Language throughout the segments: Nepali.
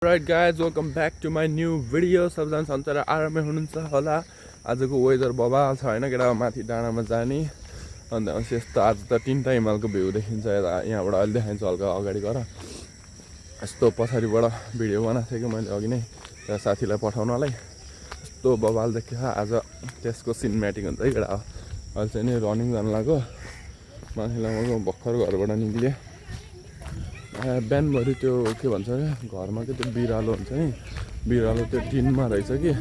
Right guys welcome back to my new video. सबजना सन्चर आरामै हुनुहुन्छ होला। आजको वेदर बबाल छ होइन केटा, माथि डाँडामा जाने अन्त यस्तो आज त 3टा हिमालको भ्यू देखिन्छ। यहाँबाट अहिले देखाइन्छ हल्का अगाडि गएर। यस्तो पछाडिबाट भिडियो बनाएको थिएँ कि मैले अघि नै साथीलाई पठाउनलाई। यस्तो बबाल देखियो आज। त्यसको सिनेमेटिक हुन्छ है केटा। अहिले चाहिँ नि रनिङ जानु लाग्यो। माथिलाई म भर्खर घरबाट निक्लेँ। बिहानभरि त्यो के भन्छ अरे घरमा के त्यो बिरालो हुन्छ नि, बिरालो त्यो टिनमा रहेछ कि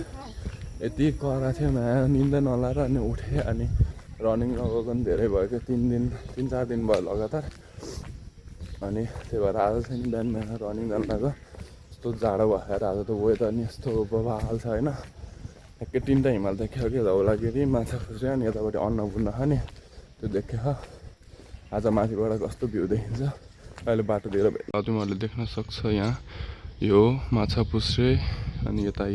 यति करा थियो निन्दै नलाएर अनि उठेँ। अनि रनिङ लगेको पनि धेरै भयो क्या, 3-4 दिन भयो लगातार। अनि त्यही भएर आज चाहिँ नि बिहान रनिङ जानु लाग्यो। यस्तो जाडो भएर आज त वेदर नि यस्तो बबाल छ होइन। एकै 3टा हिमाल देख्यो कि धौलागिरी, माछापुच्छ्रे अनि यतापट्टि अन्नपूर्ण खाने त्यो देख्यो। आज माथिबाट कस्तो भ्यू देखिन्छ अहिले बाटोतिर तिमीहरूले देख्न सक्छ। यहाँ यो माछापुच्छ्रे अनि यता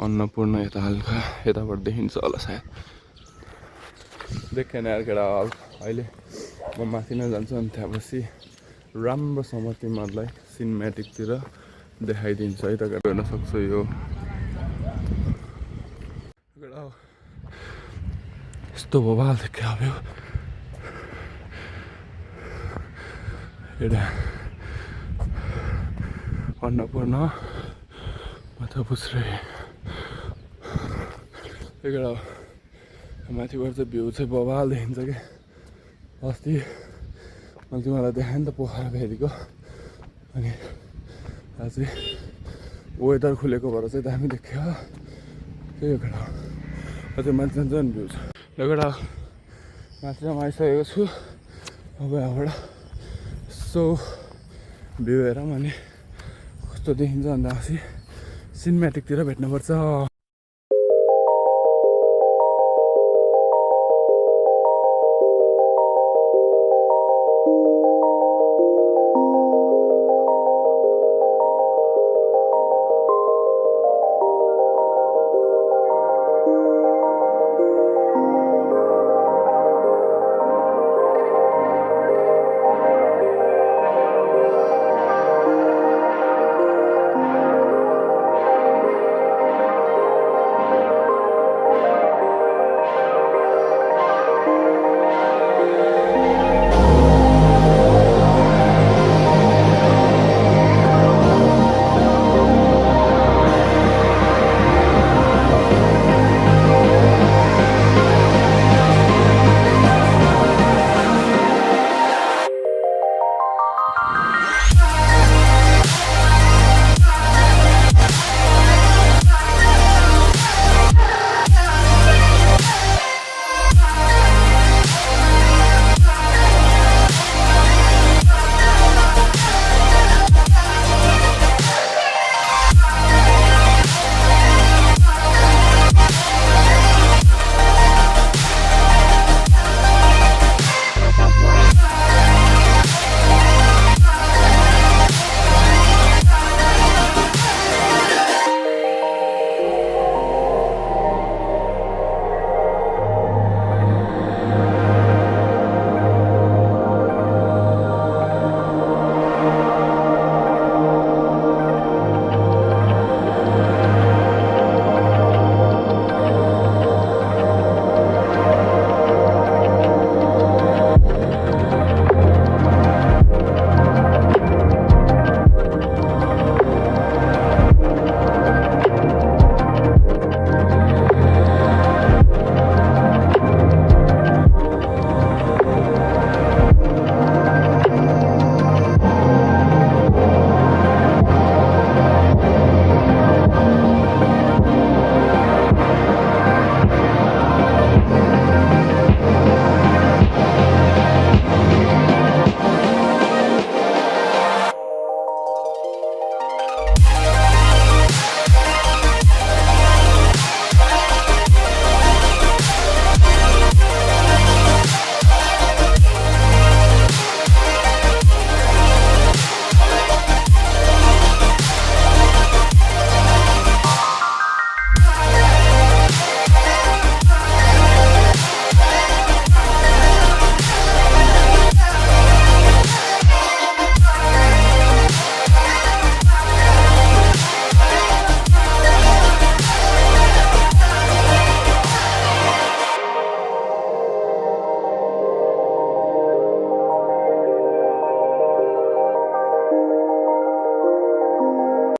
अन्नपूर्ण यता हल्का यताबाट देखिन्छ होला सायद। देखेन यार केटा। अहिले म माथि नै जान्छु अनि त्यहाँ पछि राम्रोसँग तिमीहरूलाई सिनेमेटिकतिर देखाइदिन्छु है त। हेर्न सक्छ यो केटा यस्तो बबाल देख्यो अब यो एउटा अन्नपूर्ण माछापुच्छ्रे एउटा माथिबाट चाहिँ भ्यू चाहिँ बबाल देखिन्छ क्या। अस्ति मैले तिमीलाई देखाएँ नि त पोखरा फेरिको। अनि आज चाहिँ वेदर खुलेको भएर चाहिँ दामी देख्यो। त्यही हो केटा। अझै माथि जान्छ नि भ्यू छ केटा। माथिसम्म आइसकेको छु। अब यहाँबाट यसो भ्यू हेरौँ अनि कस्तो देखिन्छ अन्त पछि सिनेमेटिकतिर भेट्नुपर्छ।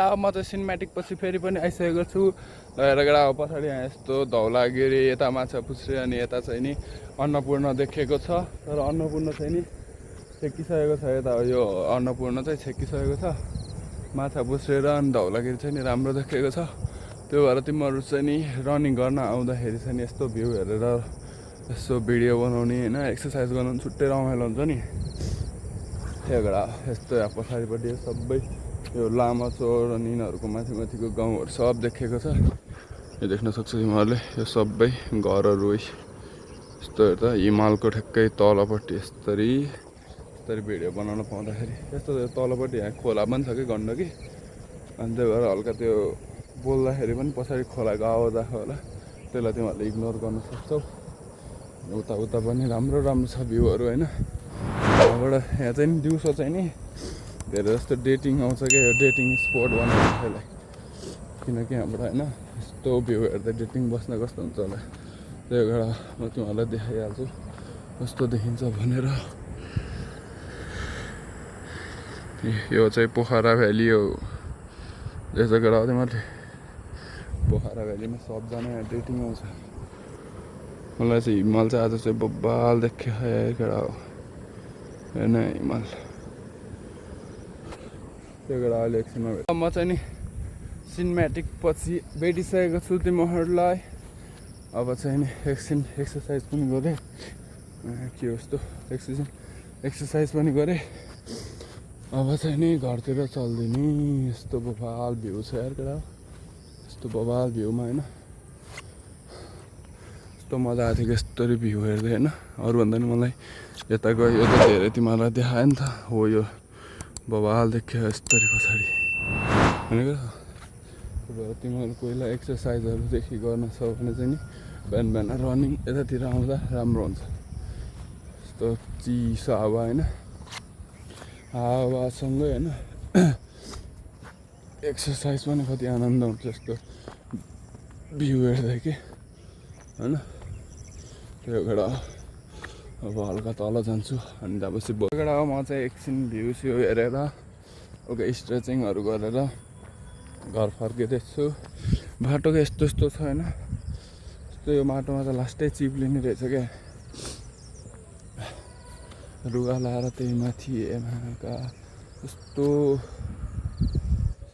अब म चाहिँ सिनेमेटिक पछि फेरि पनि आइसकेको छु। हेर केटा अब पछाडि यहाँ यस्तो धौलागिरी, यता माछापुच्छ्रे अनि यता चाहिँ नि अन्नपूर्ण देखेको छ। तर अन्नपूर्ण चाहिँ नि छेकिसकेको छ, यता यो अन्नपूर्ण चाहिँ छेकिसकेको छ। माछापुच्छ्रे र अनि धौलागिरी चाहिँ नि राम्रो देखेको छ। त्यो भएर तिमीहरू चाहिँ नि रनिङ गर्न आउँदाखेरि चाहिँ नि यस्तो भ्यू हेरेर यसो भिडियो बनाउने होइन, एक्सर्साइज गर्नु छुट्टै रमाइलो हुन्छ नि। त्यही यस्तो यहाँ पछाडिपट्टि सबै यो लामाचोर अनि यिनीहरूको माथि माथिको गाउँहरू सब देखेको छ। यो देख्न सक्छ तिमीहरूले, यो सबै घरहरू यस्तो हेर्दा हिमालको ठ्याक्कै तलपट्टि यस्तरी भिडियो बनाउन पाउँदाखेरि। यस्तो तलपट्टि यहाँ खोला पनि छ कि गण्डकी, अनि त्यही भएर हल्का त्यो बोल्दाखेरि पनि पछाडि खोलाको आवाज आएको होला, त्यसलाई तिमीहरूले इग्नोर गर्न सक्छौ। उता उता पनि राम्रो राम्रो छ भ्यूहरू होइन। यहाँबाट यहाँ चाहिँ नि दिउँसो चाहिँ नि धेरै जस्तो डेटिङ आउँछ क्या, यो डेटिङ स्पोट बनाएको छ यसलाई। किनकि यहाँबाट होइन यस्तो भ्यू हेर्दा डेटिङ बस्न कस्तो हुन्छ होला, त्यही भएर म तिमीहरूलाई देखाइहाल्छु कस्तो देखिन्छ भनेर। यो चाहिँ पोखरा भ्याली हो, देख्छ केटा हो तिमीहरूले, पोखरा भ्यालीमा सबजना यहाँ डेटिङ आउँछ। मलाई चाहिँ हिमाल चाहिँ आज चाहिँ बब्बाल देख्यो केटा हो होइन हिमाल। त्यो केटा अहिले एकछिनमा म चाहिँ नि सिनेमेटिक पछि भेटिसकेको छु तिमीहरूलाई। अब चाहिँ नि एकछिन एक्सर्साइज पनि गरेँ, के यस्तो एक्सर्साइज पनि गरेँ। अब चाहिँ नि घरतिर चल्दिने। यस्तो बबाल भ्यू छ यार केटा, यस्तो बबाल भ्यूमा होइन यस्तो मजा आएको थियो कि यस्तरी भ्यू हेर्दै होइन। अरूभन्दा नि मलाई यता गयो, यो त धेरै तिमीहरूलाई देखायो नि त, हो यो बबाल देख्यो यस्तरी पछाडि भनेको। त्यही तिमीहरू कोहीलाई एक्सर्साइजहरूदेखि गर्न छ भने चाहिँ नि बिहान बिहान रनिङ यतातिर आउँदा राम्रो हुन्छ। यस्तो चिसो हावा होइन, हावासँगै होइन एक्सर्साइज पनि कति आनन्द हुन्छ यस्तो भ्यू हेर्दै कि होइन। त्यो भएर अब हल्का तल जान्छु अनि त्यहाँपछि भोलिबाट म चाहिँ एकछिन भ्यू स्यू हेरेर हल्का स्ट्रेचिङहरू गरेर घर फर्किँदैछु। बाटोको यस्तो यस्तो छ होइन, यस्तो यो माटोमा त लास्टै चिप्लिने रहेछ क्या। रुगा लाएर त्यही माथि एमाका यस्तो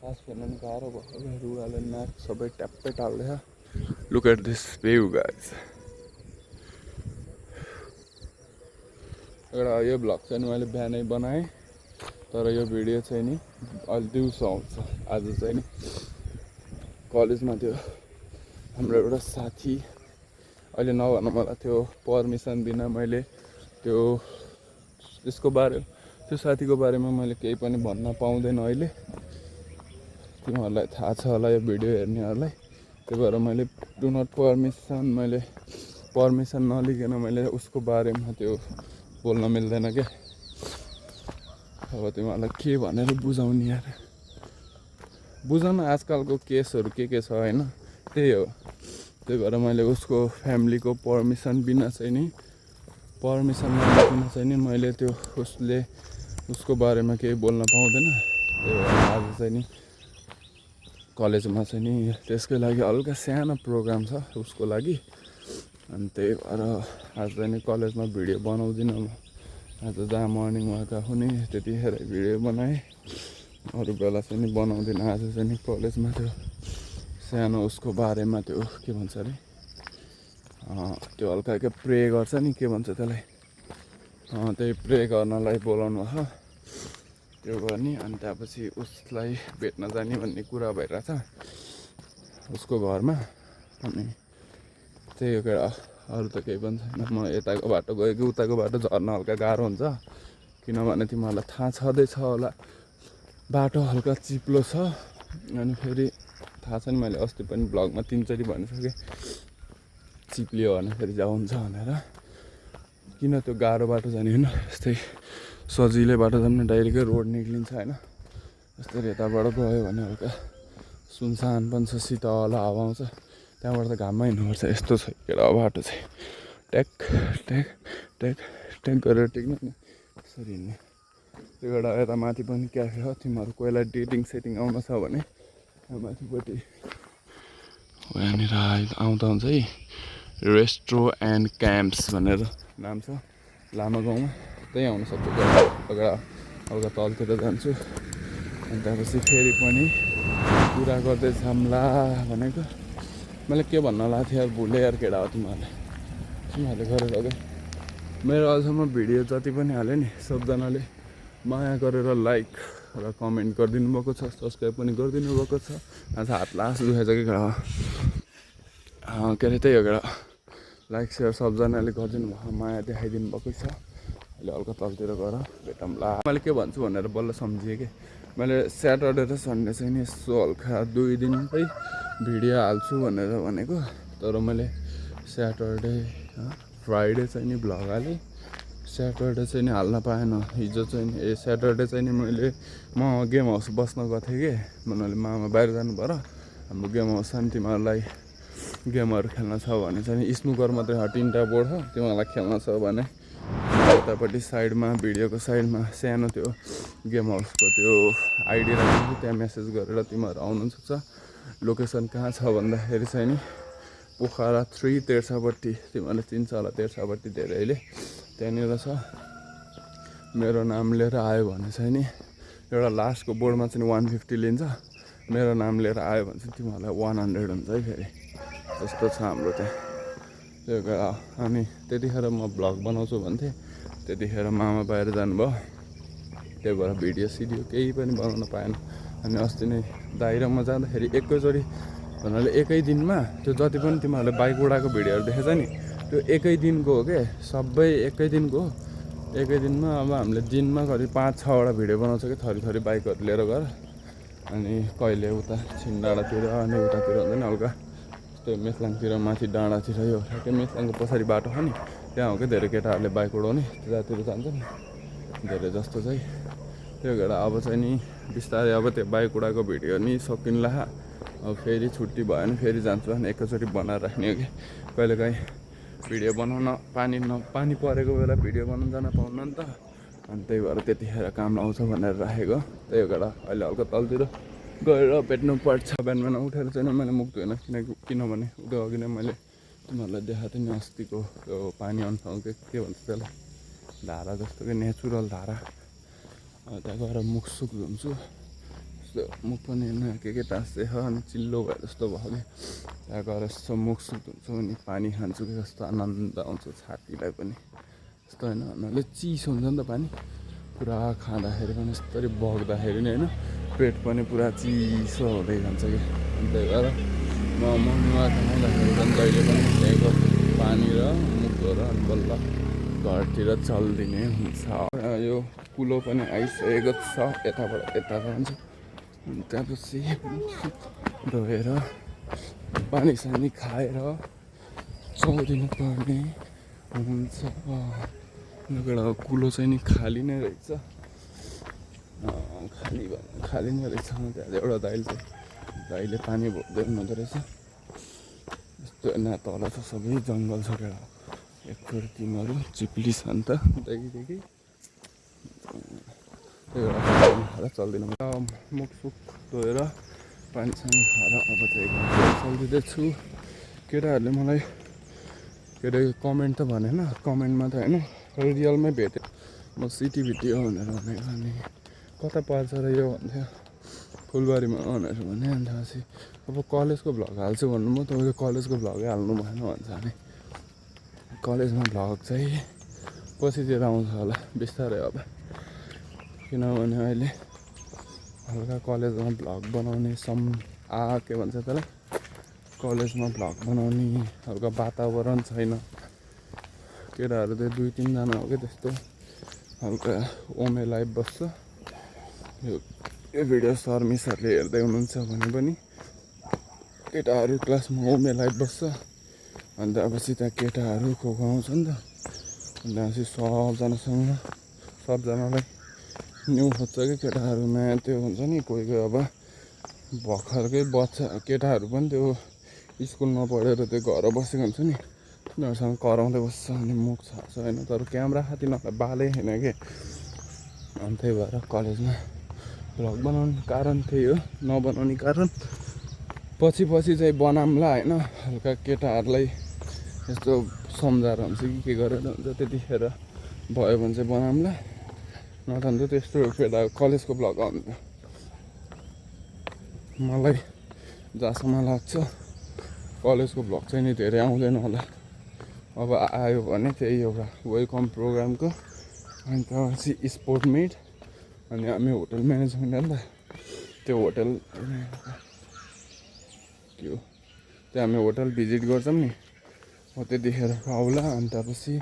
सास फेर्न पनि गाह्रो भयो, रुगाले नाक सबै ट्याप्पै टाल्दैछ। Look at this view guys. एउटा यो भ्लग चाहिँ मैले बिहानै बनाएँ, तर यो भिडियो चाहिँ नि अहिले दिउँसो आउँछ। आज चाहिँ नि कलेजमा थियो हाम्रो एउटा साथी, अहिले नभन मलाई त्यो पर्मिसन बिना मैले त्यो साथीको बारेमा मैले केही पनि भन्न पाउँदैन अहिले। तिमीहरूलाई थाहा छ होला यो भिडियो हेर्नेहरूलाई, त्यही भएर मैले डु नट पर्मिसन नलिकन मैले उसको बारेमा त्यो बोल्न मिल्दैन क्या। अब तिमीहरूलाई के भनेर बुझाउने यार, बुझन आजकलको केसहरू के छ होइन, त्यही हो। त्यही भएर मैले उसको फ्यामिलीको पर्मिसन बिना चाहिँ नि मैले त्यो उसको बारेमा केही बोल्न पाउँदैन। त्यही भएर आज चाहिँ नि कलेजमा चाहिँ नि त्यसकै लागि हल्का सानो प्रोग्राम छ उसको लागि, अनि त्यही भएर आज चाहिँ नि कलेजमा भिडियो बनाउँदिनँ म। आज जहाँ मर्निङ वाक हुने त्यतिखेर भिडियो बनाएँ, अरू बेला चाहिँ नि बनाउँदिनँ। आज चाहिँ नि कलेजमा त्यो सानो उसको बारेमा त्यो के भन्छ अरे त्यो हल्का के प्रे गर्छ नि, के भन्छ त्यसलाई, त्यही प्रे गर्नलाई बोलाउनु भयो त्यो गर्ने। अनि त्यहाँपछि उसलाई भेट्न जाने भन्ने कुरा भइरहेछ उसको घरमा। अनि त्यही हो क्या, अरू त केही पनि छैन। म यताको बाटो गयो कि उताको बाटो झर्न हल्का गाह्रो हुन्छ, किनभने तिमीहरूलाई थाहा छँदैछ होला बाटो हल्का चिप्लो छ। अनि फेरि थाहा छ नि, मैले अस्ति पनि भ्लगमा 3 चोटि भनिसकेँ चिप्लियो भने फेरि जाउँ हुन्छ भनेर। किन त्यो गाह्रो बाटो जाने होइन, यस्तै सजिलै बाटो जाने डाइरेक्टै रोड निक्लिन्छ होइन। यस्तै यताबाट गयो भने हल्का सुनसान पनि छ, शीतल हावा आउँछ, त्यहाँबाट त घाममा हिँड्नुपर्छ। यस्तो छ केटा बाटो चाहिँ, ट्याक ट्याक ट्याक ट्याक गरेर टेक्नु नि यसरी हिँड्ने। त्यो एउटा यता माथि पनि क्याफे हो, तिमीहरू कोहीलाई डेटिङ सेटिङ आउन छ भने माथिपट्टि यहाँनिर आउँदा हुन्छ है रेस्ट्रो एन्ड क्याम्प्स भनेर नाम छ लामा गाउँमा त्यहीँ आउनु सक्छ हल्का तलतिर जान्छु अनि त्यसपछि फेरि पनि कुरा गर्दै जाम्ला भनेको मैले के भन्न लाग्थेँ यार भुलेँ यार केटा हो तिमीहरूले गरेर गयो मेरो अहिलेसम्म भिडियो जति पनि हाल्यो नि सबजनाले माया गरेर लाइक र कमेन्ट गरिदिनु भएको छ सब्सक्राइब पनि गरिदिनु भएको छ आज हात लास दुखेछ कि केटा के अरे त्यही हो केटा लाइक सेयर सबजनाले गरिदिनु भएको माया देखाइदिनु भएको छ अहिले हल्का तलतिर गएर भेटौँला मैले के भन्छु भनेर बल्ल सम्झिएँ कि मैले स्याटरडे र सन्डे चाहिँ नि यसो हल्का 2 दिनकै भिडियो हाल्छु भनेर भनेको तर मैले स्याटरडे फ्राइडे चाहिँ नि भ्लग हालेँ स्याटरडे चाहिँ नि हाल्न पाएन हिजो चाहिँ नि स्याटरडे चाहिँ नि मैले म गेम हाउस बस्न गएको थिएँ कि भन्नाले मामा बाहिर जानु भएर हाम्रो गेम हाउस तिमीहरूलाई गेमहरू खेल्न छ भने चाहिँ स्नुकर मात्रै 3टा बोर्ड छ तिमीहरूलाई खेल्न छ भने उतापट्टि साइडमा भिडियोको साइडमा सानो त्यो गेम हाउसको त्यो आइडी राख्छु त्यहाँ मेसेज गरेर तिमीहरू आउनु सक्छ लोकेसन कहाँ छ भन्दाखेरि चाहिँ नि पोखरा 3 तेर्सापट्टि तिमीहरूले चिन्छ होला तेर्सापट्टि धेरैले त्यहाँनिर छ मेरो नाम लिएर आयो भने चाहिँ नि एउटा लास्टको बोर्डमा चाहिँ 150 लिन्छ मेरो नाम लिएर आयो भने चाहिँ तिमीहरूलाई 100 हुन्छ है फेरि त्यस्तो छ हाम्रो त्यहाँ त्यो अनि त्यतिखेर म भ्लग बनाउँछु भन्थेँ त्यतिखेर मामा बाहिर जानुभयो त्यही भएर भिडियो सिडियो केही पनि बनाउन पाएन अनि अस्ति नै दाइ र म जाँदाखेरि एकैचोटि भन्नाले एकै दिनमा त्यो जति पनि तिमीहरूले बाइक उडाएको भिडियोहरू देखेछ नि त्यो एकै दिनको हो क्या सबै एकै दिनको हो एकै दिनमा अब हामीले दिनमा कति 5-6वटा भिडियो बनाउँछ कि थरी बाइकहरू लिएर गएर अनि कहिले उता छिनडाँडातिर अनि उतातिर हुन्छ नि हल्का त्यो मेथलाङतिर माथि डाँडातिर यो ठ्याक्कै मेथलाङको पछाडि बाटो छ नि त्यहाँ हो क्या धेरै केटाहरूले बाइक उडाउने त्यतातिर जान्छ नि धेरै जस्तो चाहिँ त्यो भएर अब चाहिँ नि बिस्तारै अब त्यो बाइक उडाएको भिडियो नि सकिन्ला अब फेरि छुट्टी भयो भने फेरि जान्छु अनि एकैचोटि बनाएर राख्ने हो कि कहिलेकाहीँ भिडियो बनाउन पानी परेको बेला भिडियो बनाउन जान पाउन्न नि त अनि त्यही भएर त्यतिखेर काम आउँछ भनेर राखेको त्यही भएर अहिले हल्का तलतिर गएर भेट्नु पर्छ बिहान उठेर चाहिँ मैले मुख धुएन किनभने उता अघि नै मैले तिमीहरूलाई देखाएको थिएँ नि अस्तिको त्यो पानी अन्साउँ के भन्छ त्यसलाई धारा जस्तो कि नेचुरल धारा त्यहाँ गएर मुख सुख धुन्छु यस्तो मुख पनि के टाँस्दै छ अनि चिल्लो भए जस्तो भयो कि त्यहाँ गएर यस्तो मुख सुख धुन्छु अनि पानी खान्छु कि कस्तो आनन्द आउँछ छातीलाई पनि यस्तो होइन भन्नाले चिसो हुन्छ नि त पानी पुरा खाँदाखेरि पनि यस्तरी बग्दाखेरि नि होइन पेट पनि पुरा चिसो हुँदै जान्छ कि अनि त्यही भएर म नुहाएर खाँदाखेरि झन् जहिले पनि त्यहीँको पानी र मुख धोएर अनि बल्ल घरतिर चलिदिने हुन्छ यो कुलो पनि आइसकेको छ यताबाट यता जान्छ अनि त्यहाँपछि धोएर पानी सानी खाएर चलिदिनु पर्ने हुन्छ एउटा कुलो चाहिँ नि खाली नै रहेछ खाली नै रहेछ त्यहाँ एउटा दाइले पानी भर्दै हुनुहुँदो रहेछ यस्तो न तल त सबै जङ्गल छ क्या एकचोटि तिमीहरू चिप्ली छ नि त देखि त्यही भएर खाएर चल्दिनँ मुखसुख धोएर पानी सानी खाएर अब चाहिँ चल्दिँदैछु केटाहरूले मलाई के अरे कमेन्ट त भनेन कमेन्टमा त होइन रियलमै भेट्यो म सिटिभिटी हो भनेर भनेको अनि कता पर्छ र यो भन्थ्यो फुलबारीमा भनेर भने अन्त पछि अब कलेजको भ्लग हाल्छु भन्नु म तपाईँको कलेजको भ्लगै हाल्नु भएन भन्छ अनि कलेजमा भ्लग चाहिँ पछितिर आउँछ होला बिस्तारै अब किनभने अहिले हल्का कलेजमा भ्लग बनाउने के भन्छ त्यसलाई कलेजमा भ्लग बनाउने हल्का वातावरण छैन केटाहरू चाहिँ 2-3 जना हो क्या त्यस्तो हल्का ओमे लाइभ बस्छ यो भिडियो सर मिसहरूले हेर्दै हुनुहुन्छ भने पनि केटाहरू क्लासमा ओमे लाइभ बस्छ अन्त पछि त्यहाँ केटाहरू खोकाउँछ नि त अन्त पछि सबजनालाई न्यु खोज्छ कि केटाहरूमा त्यो हुन्छ नि कोही अब भर्खरकै बच्चा केटाहरू पनि त्यो स्कुल नपढेर त्यो घर बसेको हुन्छ नि तिनीहरूसँग कराउँदै बस्छ अनि मुख छार्छ होइन तर क्यामेरा तिनीहरूलाई बालै छैन कि अनि त्यही भएर कलेजमा भ्लग बनाउने कारण त्यही हो, नबनाउने कारण पछि चाहिँ बनाउँला होइन, हल्का केटाहरूलाई यस्तो सम्झाएर हुन्छ कि के गरेर हुन्छ, त्यतिखेर भयो भने चाहिँ बनाउँला, नत्र त त्यस्तो केटा कलेजको भ्लग आउँछ। मलाई जहाँसम्म लाग्छ कलेजको भ्लग चाहिँ नि धेरै आउँदैन होला, अब आयो भने त्यही एउटा वेलकम प्रोग्रामको, अनि त्यहाँपछि स्पोर्ट मिट, अनि हामी होटल म्यानेजमेन्ट हो नि त, त्यो होटल त्यो हामी होटल भिजिट गर्छौँ नि, हो त्यतिखेर आउला। अनि त्यहाँपछि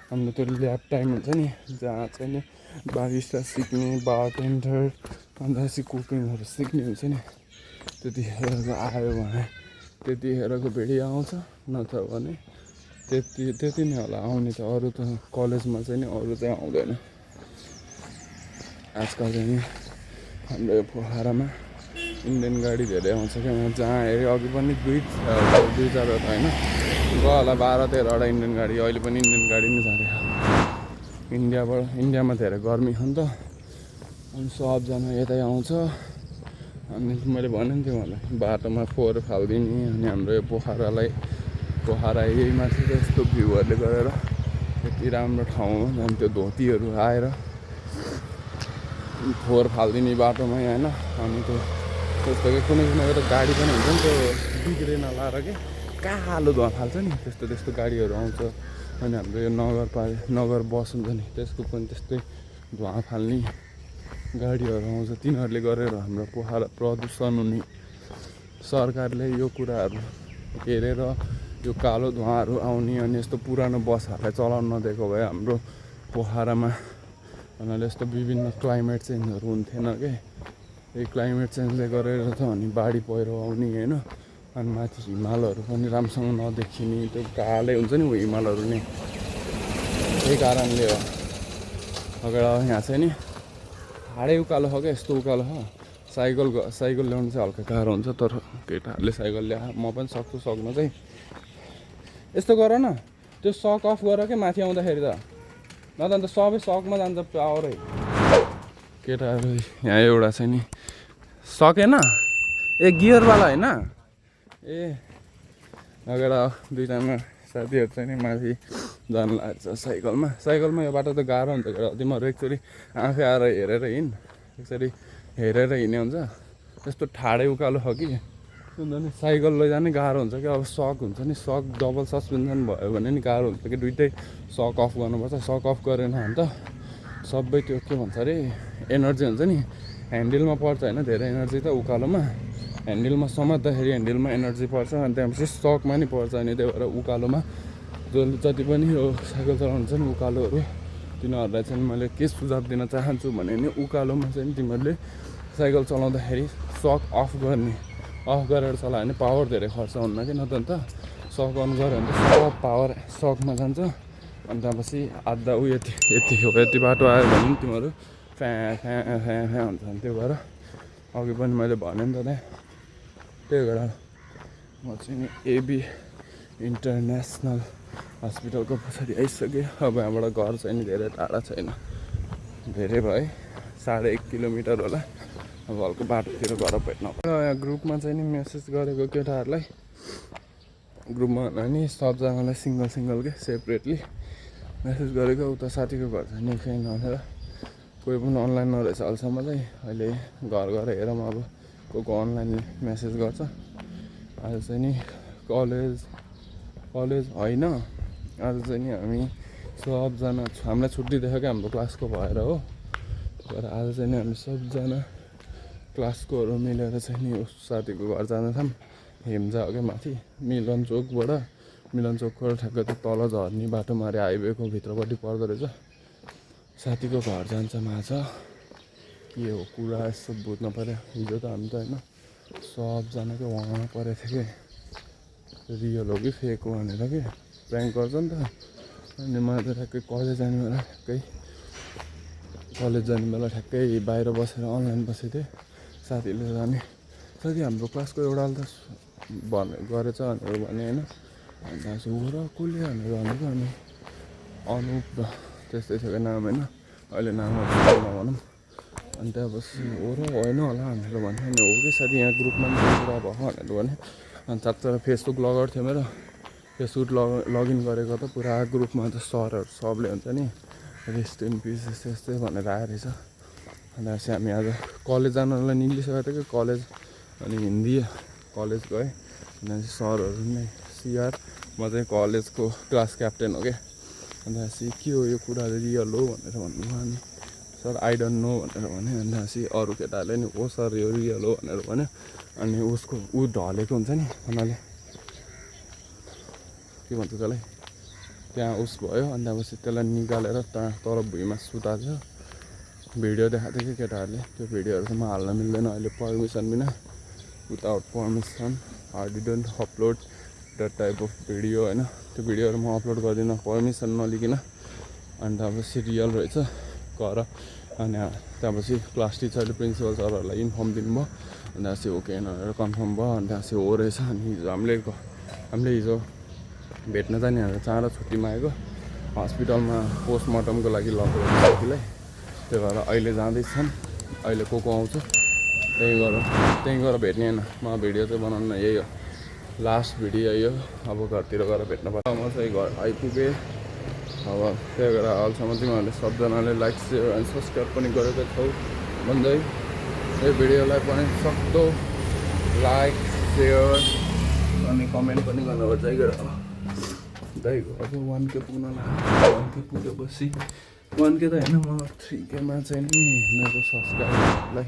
हाम्रो त्यो ल्याब टाइम हुन्छ नि, जहाँ चाहिँ नि बारिस्टा सिक्ने, बारटेन्डर, अनि त्यहाँपछि कुकिङहरू सिक्ने हुन्छ नि, त्यतिखेरको आयो भने त्यतिखेरको भिडियो आउँछ, नत्र भने त्यति नै होला आउने त। अरू त कलेजमा चाहिँ नि अरू चाहिँ आउँदैन आजकल चाहिँ नि। हाम्रो यो पोखरामा इन्डियन गाडी धेरै आउँछ क्या, जहाँ हेऱ्यो अघि पनि दुई चारवटा होइन, गयो होला 12-13वटा इन्डियन गाडी, अहिले पनि इन्डियन गाडी नै जाँदैछ। इन्डियामा धेरै गर्मी हो नि त, अनि सबजना यतै आउँछ। अनि मैले भने नि मलाई बाटोमा फोहोर फालिदिने, अनि हाम्रो यो पोखरा यही माथि यस्तो भ्यूहरूले गरेर यति राम्रो ठाउँमा झन् त्यो धोतीहरू आएर फोहोर फालिदिने बाटोमै होइन। अनि त्यस्तो कि कुनै एउटा गाडी पनि हुन्छ नि त्यो बिग्रेन लाएर कि कालो धुवा फाल्छ नि, त्यस्तो गाडीहरू आउँछ। अनि हाम्रो यो नगर बस हुन्छ नि, त्यसको पनि त्यस्तै धुवा फाल्ने गाडीहरू आउँछ। तिनीहरूले गरेर हाम्रो पोखरा प्रदूषण हुने, सरकारले यो कुराहरू हेरेर यो कालो धुवाहरू आउने अनि यस्तो पुरानो बसहरूलाई चलाउन नदिएको भए हाम्रो पोखरामा भन्नाले यस्तो विभिन्न क्लाइमेट चेन्जहरू हुन्थेन के। यही क्लाइमेट चेन्जले गरेर त अनि बाढी पहिरो आउने होइन, अनि माथि हिमालहरू पनि राम्रोसँग नदेखिने, त्यो कालै हुन्छ नि हिमालहरू नै, त्यही कारणले हो। अगाडि यहाँ चाहिँ नि हाडै उकालो हो क्या, यस्तो उकालो हो, साइकल ल्याउनु चाहिँ हल्का गाह्रो हुन्छ, तर केटाहरूले साइकल ल्या, म पनि सक्नु चाहिँ। यस्तो गर न, त्यो सक अफ गर क्या माथि आउँदाखेरि त, नत्र अन्त सबै सकमा जान्छ पावरै। केटाहरू यहाँ एउटा चाहिँ नि सकेन, गियरवाला होइन, अगाडि दुईजना साथीहरू चाहिँ नि माथि जानु लाग्छ साइकलमा। यो बाटो त गाह्रो हुन्छ केटा, तिमीहरू एकचोटि आँखा आएर हेरेर हिँड, यसरी हेरेर हिँड्ने हुन्छ। त्यस्तो ठाडै उकालो हो कि नि साइकल लैजाने गाह्रो हुन्छ क्या। अब सक हुन्छ नि, सक डबल सस्पेन्सन भयो भने नि गाह्रो हुन्छ कि, दुइटै सक अफ गर्नुपर्छ। सक अफ गरेन भने त सबै त्यो के भन्छ अरे एनर्जी हुन्छ नि ह्यान्डलमा पर्छ होइन, धेरै एनर्जी त उकालोमा ह्यान्डलमा समात्दाखेरि ह्यान्डलमा एनर्जी पर्छ, अनि त्यहाँपछि सकमा नि पर्छ। अनि त्यही भएर उकालोमा जति पनि यो साइकल चलाउनुहुन्छ नि उकालोहरू, तिनीहरूलाई चाहिँ मैले के सुझाव दिन चाहन्छु भने नि उकालोमा चाहिँ तिमीहरूले साइकल चलाउँदाखेरि सक अफ गरेर चलायो भने पावर धेरै खर्च हुन्न कि, नत्र त सक अन गऱ्यो भने त सब पावर सकमा जान्छ। अनि त्यहाँपछि आधा यति बाटो आयो भने पनि तिमीहरू फ्या हुन्छ। अनि त्यो भएर अघि पनि मैले भने नि त त्यही भएर म चाहिँ नि एबी इन्टरनेसनल हस्पिटलको पछाडि आइसकेँ। अब यहाँबाट घर चाहिँ नि धेरै टाढा छैन, धेरै भयो 1.5 किलोमिटर होला। अब हल्को बाटोतिर गएर भेट्न यहाँ ग्रुपमा चाहिँ नि मेसेज गरेको केटाहरूलाई, ग्रुपमा नि सबजनालाई सिङ्गल के सेपरेटली मेसेज गरेको। उता साथीको घर चाहिँ नि केही नभएर कोही पनि अनलाइन नरहेछ अहिलेसम्म चाहिँ। अहिले घर हेरौँ अब को अनलाइन मेसेज गर्छ। आज चाहिँ नि कलेज होइन, आज चाहिँ नि हामी सबजना हामीलाई छुट्टी दिएको क्या हाम्रो क्लासको भएर हो। तर आज चाहिँ नि हामी सबजना क्लासकोहरू मिलेर चाहिँ नि उस साथीको घर जाँदैछौँ। हेम्जा हो क्या माथि मिलन चोकबाट ठ्याक्कै त्यो तल झर्ने बाटोमा अरे हाइवेको भित्रपट्टि पर्दो रहेछ। साथीको घर जान्छ माझ, के हो कुरा यसो बुझ्नु पऱ्यो। हिजो त हामी त होइन सबजनाकै उहाँ परेको थियो कि रियल हो कि फेक हो भनेर कि प्र्याङ्क गर्छ नि त। अनि मलाई त ठ्याक्कै कलेज जाने बेला ठ्याक्कै बाहिर बसेर अनलाइन बसेको थिएँ। साथीले जाने साथी हाम्रो क्लासको एउटाले त गरेछ भनेर भने होइन, अन्त र कसले भनेर भनेको। अनि अनुप त्यस्तै थियो क्या नाम होइन, अहिले नाम नभनौँ। अनि त्यहाँपछि हो र होइन होला भनेर भन्यो नि हो कि साथी यहाँ ग्रुपमा कुरा भयो भनेर भन्यो अनि साथसाथै फेसबुक लगआउट थियो मेरो फेसबुक लगइन गरेको त पुरा ग्रुपमा त सरहरू सबले हुन्छ नि रेस्ट इन पिस यस्तै यस्तै भनेर आएर रहेछ अन्त चाहिँ हामी आज कलेज जानलाई निक्लिसकेको थियो कि कलेज अनि हिन्दी कलेज गएँ अनि सरहरू नै सिआर म चाहिँ कलेजको क्लास क्याप्टेन हो क्या अन्त चाहिँ के हो यो कुरा रियल हो भनेर भन्नुभयो अनि सर आई डोन्ट नो भनेर भन्यो अन्त चाहिँ अरू केटाहरूले नि हो सर यो रियल हो भनेर भन्यो अनि उसको ऊ ढलेको हुन्छ नि उनीहरूले के भन्छ त्यसलाई त्यहाँ उस भयो अन्त पछि त्यसलाई निकालेर तर भुइँमा सुताएको थियो भिडियो देखाएको थियो कि केटाहरूले त्यो भिडियोहरू चाहिँ म हाल्न मिल्दैन अहिले पर्मिसन बिना without permission I didn't upload that type of video होइन त्यो भिडियोहरू म अपलोड गर्दिनँ पर्मिसन नलिकन अनि त्यहाँपछि रियल रहेछ गर अनि त्यहाँपछि क्लास टिचरले प्रिन्सिपल सरहरूलाई इन्फर्म दिनुभयो अनि त्यहाँपछि ओके भनेर कन्फर्म भयो अनि त्यहाँपछि हो रहेछ अनि हिजो हामीले हिजो भेट्न जाने भनेर चाँडो छुट्टीमा आएको हस्पिटलमा पोस्टमार्टमको लागि लगेर साथीलाई त्यही भएर अहिले जाँदैछन् अहिले को आउँछ त्यहीँ गएर भेट्ने होइन म भिडियो चाहिँ बनाउन यही हो लास्ट भिडियो यही हो अब घरतिर गएर भेट्न पर्छ म चाहिँ घर आइपुगेँ अब त्यही भएर अहिलेसम्म तिमीहरूले सबजनाले लाइक सेयर एन्ड सब्सक्राइब पनि गरेको छौ भन्दै यो भिडियोलाई पनि सक्दो लाइक सेयर अनि कमेन्ट पनि गर्नुपर्छ है गर दाइको अब 1K पुग्न लाग्यो 1K पुगेपछि 1K त होइन म 3Kमा चाहिँ नि मेरो सब्सक्राइबरलाई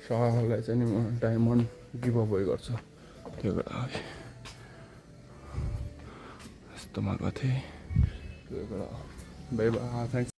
सहलाई चाहिँ नि म डायमन्ड गिभ अवे गर्छु त्यो भएर यस्तोमा गएको थिएँ त्यो भएर बाई बाई थ्याङ्क्स